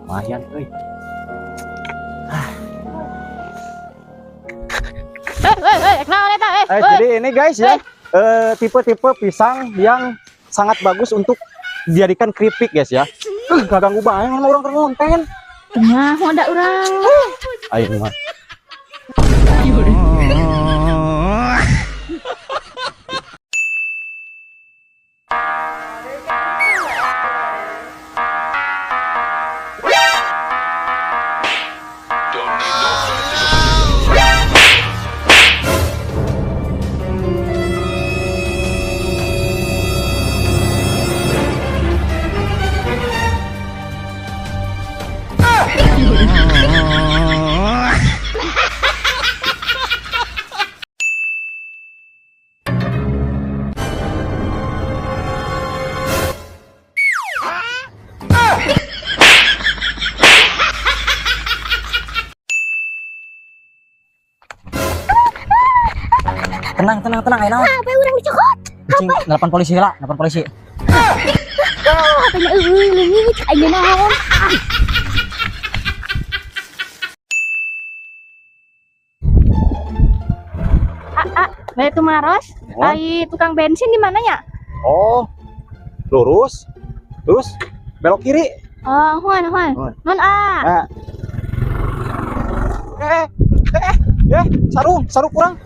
Lumayan euy. Eh, eh, eh, naon eta eh? Eh, jadi ini, guys, ya, tipe-tipe pisang yang sangat bagus untuk dijadikan keripik, guys, ya. Gak ganggu banget sama orang konten. Tengah da urang. Ayo mah. Tenang, tenang, tenang, ayo naon. HP urang dicokot. Cing, nelpon polisi lah, nelpon polisi. HP-nya eueuh leungit, cek aing naon. Ah, ah, bade tumaros. Oh. Ai tukang bensin di mana ya? Oh, lurus, terus belok kiri. Oh, huan, huan. Huan. Nun ah. Nah. Eh, eh, eh, sarung, sarung kurang.